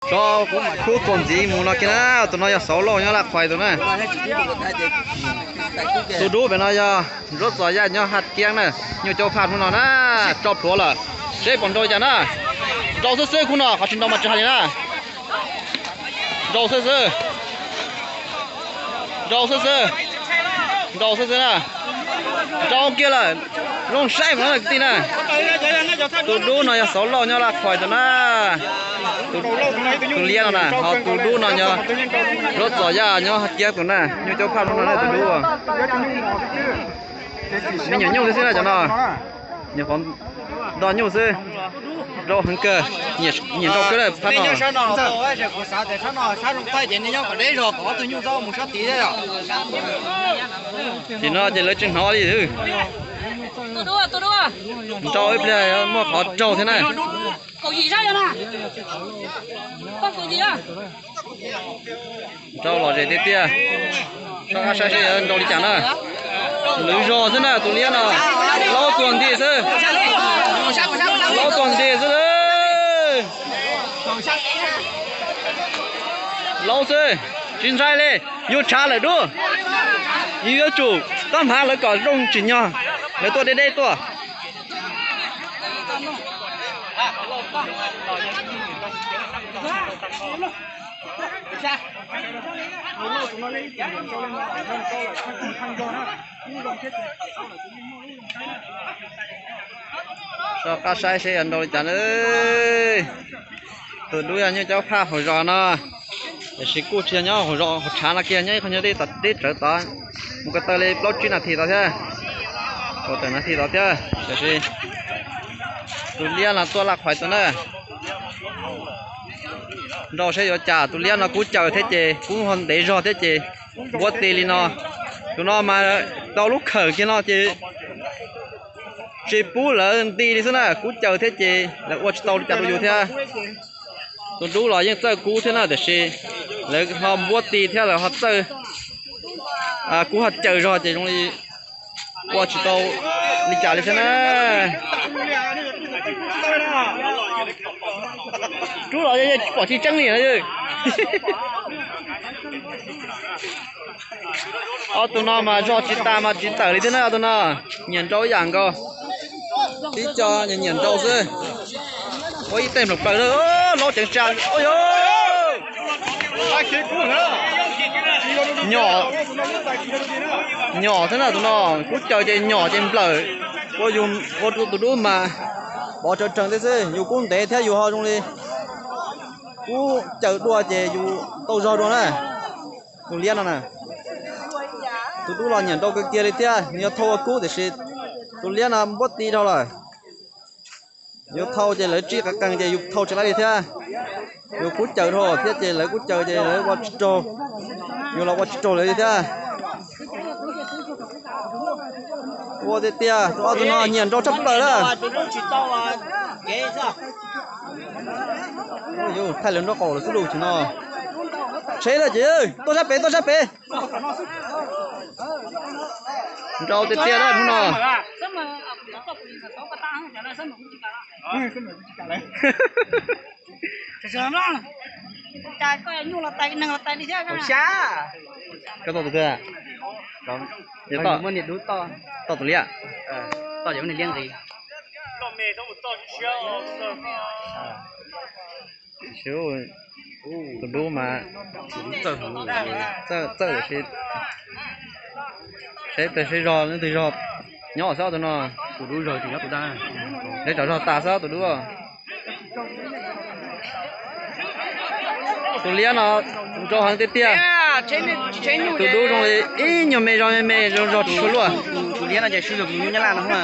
Tso kuv mam khub txuas ntxiv mus no kiag na. Tus no yog Xauv Lauj nyob Laj Qhuais tus na. Tus dub pem no yog Nruab Txos Yaj nyob Haj Kiab na. Nyuj Caub Phaj hnub no na, tso plhuav lawm. Seb puas nrau li cas na. Nrau xwb xwb, khub no qhov tsis nrau mas tsis hais li na. Nrau xwb xwb. Nrau xwb xwb. Nrau xwb xwb na. Nrau kiag lawm. Zoo saib mas no kwv tij na. Tus dub no yog Xauv Lauj nyob Laj Qhuais tus na. Tus liab no na, ho tus dub no yog Nruab Txos Yaj nyob Haj Kiab tus na. Nyuj Caub Phaj hnub no na tus dub. Me nyuam nyuj xwb na cov no. Nyuam qhuav nto nyuj xwb. Nrau heev kawg. Nyiam nrau kawg lawm phab no. Tim no ces lawv tsis hnov li. Nrau ib pliag muaj qhov raug thiab na. Nrau lom zem tiag tiag. Soj qab saib seb yuav nrau li cas na. Lwv zog xwb na tus liab no. Laub tuag nti xwb. Laub tuag nti xwb. Laub xwb. Tsis ntshai li. Yus tshav lawm dub. Yus yuav tsum tab hmav lawv kom zoo tsim nyog lawv tuaj deb deb tuaj. Soj qab saib seb yuav nrau li cas na. Tus dub yog Nyuj Caub Phaj hauv zos no, tiam sis kuj tsis yog nyob hauv zos hauv tshav no kiag, nyob ib qho nyob deb tom deb rawv tod, mus ko taw li plaub tsib nas this tod thiab, kaum tawm nas this tod thiab. Tiam sis tus liab no tuaj Laj Qhuais tus na. Nrau saib yuav cas, tus liab no kub caws thiab ces kub ho ntev zog thiab ces npuab ti li no. Tus no mas tau lub khawm kiag no ces tsis pub lawv nti li xwb na, kub caws thiab ces lawv ua tsis tau li cas rau yus thiab. Tus dub los yeej txawj kub thiab na, tiam sis lawv ho npuab ti thiab lawv ho txawj kub ho caws zog ces zoo li ua tsis tau li cas li thiab na. Rub los pom tsis tseeb li na. Ob tug no mas zog tsis tas mas tsis tawm li thiab na, ob tug no nyiam nrau ib yam nkaus. Tib co nyiam nyiam nrau xwb. Ua ib tej nplaum plaws, laub ceev tsa. Nyom, nyom thiab na tus no, kub caws ces nyom ces nplawm. Ua yus ua tus dub mas pov tsawg tsees thiab xwb, yus kub ntev thiab yus ho zoo li kub caws dua ces yus tau zog dua na. Tus liab no na, tus dub los nyiam nrau kawg kiag li thiab, nws yog thau ua kub tiam sis tus liab no npuab ti dhau lawm. Yus thau ces lawv tsij qees qees ces yus thau tsis laib li thiab. Yus kub caws dhau thiab ces lawv kub caws ces lawv ua tsis raug, yus los ua tsis raug lawv li thiab. Ua tiag tiag, tus ob tug no nyiam nrau tshaj plaws na. Thaij lawv nraub qaum lawm xwb lus tim no. Tsheb lawm ces tuaj sab pem, tuaj sab pem. Nrau tiag tiag na hnub no. Koj tau tus twg? Tau tus liab. Tus dub mas txawj, txawj tiam sis seb twg seb zog leej twg zog. Nyob xwb tus no, neb tsam zog tas xwb tus dub. Tus liab no nrau heev tiag tiag. Tus dub zoo li ib nyuag me zog me me zog zog tsis tshua luaj. Tus liab no ces sib zog tus nyab laj no.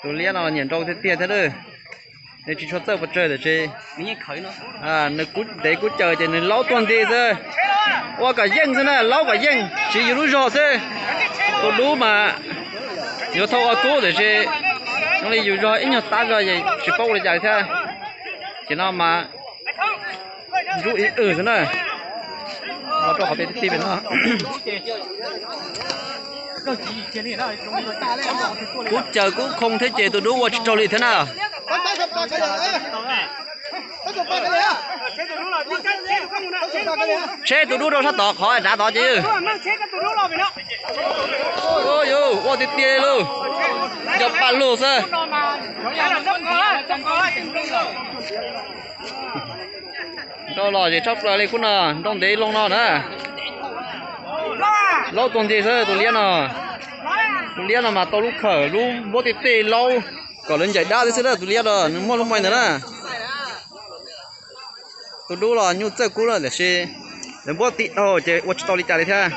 Tus liab no nyiam nrau tiag tiag thiab. Nws tsis tshua txawj pes tsawg tiam sis nws kub ntev kub caws ces nws laub tuag nti xwb. Ua kom yeej xwb na, laub kom yeej, siv yus lub zog xwb. Tus dub mas yuav thau ua kub tiam sis zoo li yus zog ib nyuag tab zog es tsis paub ua li cas thiab. Ces no mas nrub ib w xwb na. Rau qhov pem tib tib pem no. Kuv cawm kuv khoo thiab ces tus dub ua tsis raug li thiab na. Tsheb tus dub rau sab tod qhov dav tod ces. Ua tiag tiag li lauj. Nco paj lug xwb. Nrau lom zem tshaj plaws li khub no, nrau ntev loo no na. Laub tuag nti xwb tus liab no. Tus liab no mas tau lub khawm lub npuab tej tej laub kom lawv ncaim dab thiab xwb na, tus liab no nws muaj lub meej ntawd na. Tus dub los nyuj txawj kub na tiam sis lawv npuab ti dhau ces ua tsis tau li cas li thiab.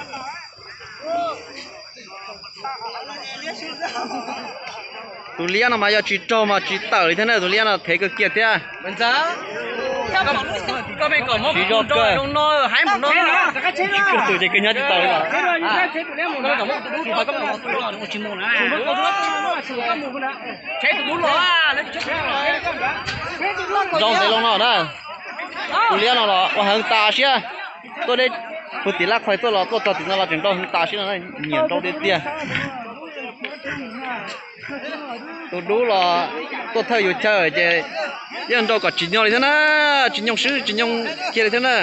Tus liab no mas yog tsis raug mas tsis tawm li thiab na, tus liab no thev kawg kiag thiab. Tsis zoo kawg. Tus ces kawg nyob tsis tau li. Zoo ntev loo no na. Tus liab no los ua heev tas siab. Tuaj deb puag tim lab qhais tuaj los tuaj txog tim no los tseem nrau heev tas siab no, nyiam nrau tiag tiag. Tus dub los tuaj thawj yus chaw ces yeej nrau kom tsim nyog li thiab na, tsis nyoo swb tsis nyoo kiag li thiab na.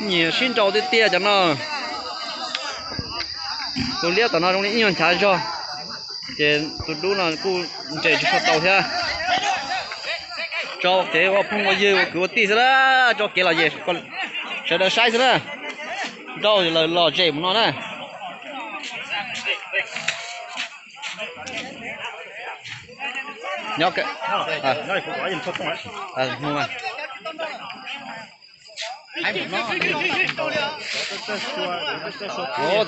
Nyiam sib nrau tiag tiag cov no. Tus liab tom no zoo li ib nyuag nchav zog, ces tus dub no kuj nres tsis tshua tau thiab. Tso kev ua phooj ua ywg ua kwv ua tij xwb na, tso kev lom zem sawv daws saib xwb na. Nrau lawm lom zem mus no na. Tiam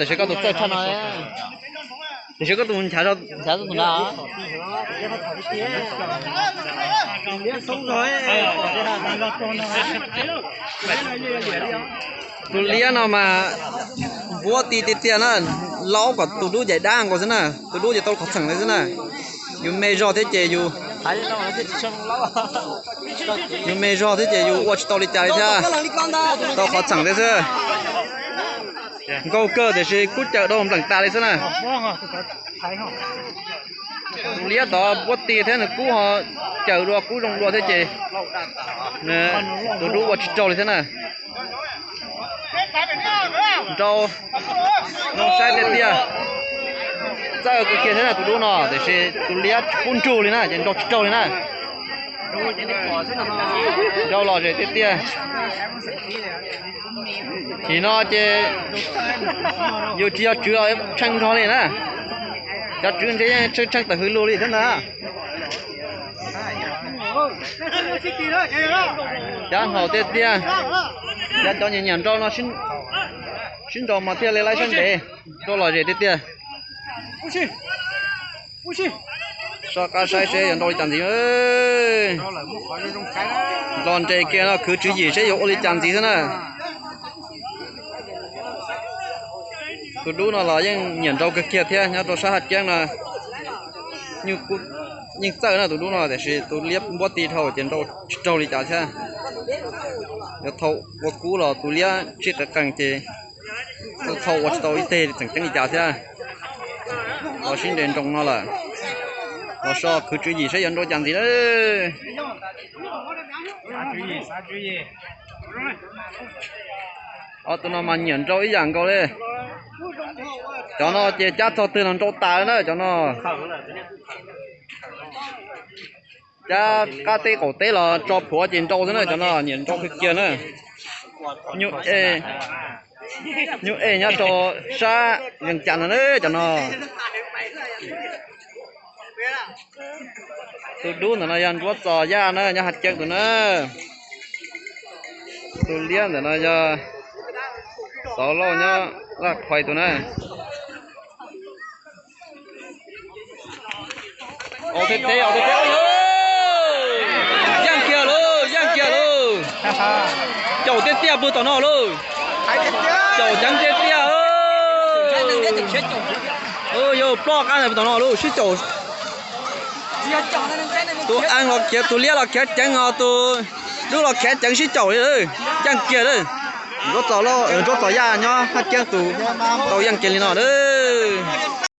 sis koj tus txawj tshaj no, tiam sis koj tus nchav, nchav tus na. Tus liab no mas npuab ti tiag tiag na, laub kom tus dub ncaim dab nkaus xwb na, tus dub ces tau qhov txheem li xwb na. Yus me zog thiab ces yus, yus me zog thiab ces yus ua tsis tau li cas li thiab, tau qhov txheem thiab xwb. Nkaug kawg tiam sis kub cawm dau npleem tas li xwb na. Tus liab tod npuab ti thiab nws kub ho cawm dua kub zoo dua thiab ces tus dub ua tsis raug li thiab na. Nrau zoo saib tiag tiag. Txawj kawg kiag thiab na tus dub no tiam sis tus liab tsis pub nrug li na ces nrau tsis raug li na. Nrau lom zem tiag tiag. Chim no ces yus tsis yog tswv los tsheej nrog li na. Cov tswv ntshe yeej tsheej tsheej tawm hwv lug li thiab ntag. Cov haum tiag tiag. Yog cov nyiam nyiam nrau no sib nrau mas thiaj li laib sab ntev, nrau lom zem tiag tiag. Soj qab saib seb yuav nrau li cas ntxiv. Los nres kiag no khwv tswv yim seb yuav ua li cas ntxiv xwb na. Tus dub no los yeej nyiam nrau kawg kiag thiab, nyob rau sab Haj Ceeb no yeej txawj na tus dub no, tiam sis tus liab npuab ti dhau ces nrau tsis raug li cas thiab. Yuav thau ua kub los tus liab tsij qees qees ces thau ua tsis tau ib teg tseem ceeb li cas thiab. Los sib nres nroo no lawm, los so khwv tswv yim saib yuav nrau cas ntxiv na. Ob tug no mas nyiam nrau ib yam nkaus li. Cov no ces cab txog twg los nrau tas na cov no. Cab qab teb qaum teb los tso plhuav ces nrau xwb na, cov no nyiam nrau kawg kiag na. Nyuj ej nyob rau sab Vees Cas no na cov no. Tus dub ntawm no yog Nruab Txos Yaj na, nyob Haj Ceeb tus na. Tus liab ntawm no yog Xauv Lauj nyob Laj Qhais tus na. Au thiab teb, au thiab teb, au lauj! Yeej kiag lauj, yeej kiag lauj! Caum tiag tiag puag tom no lauj! Caum ceev tiag tiag! Yog ploj qab ntawm tom no lauj, sib caum. Tus ees los khiav, tus liab los khiav ceev os, tus dub los khiav ceev sib caum li, yeej kiag lawm. Ntsuab Txos, Ntsuab Txos Yaj nyob Haj Kiab tus tau yeej kiag li no na.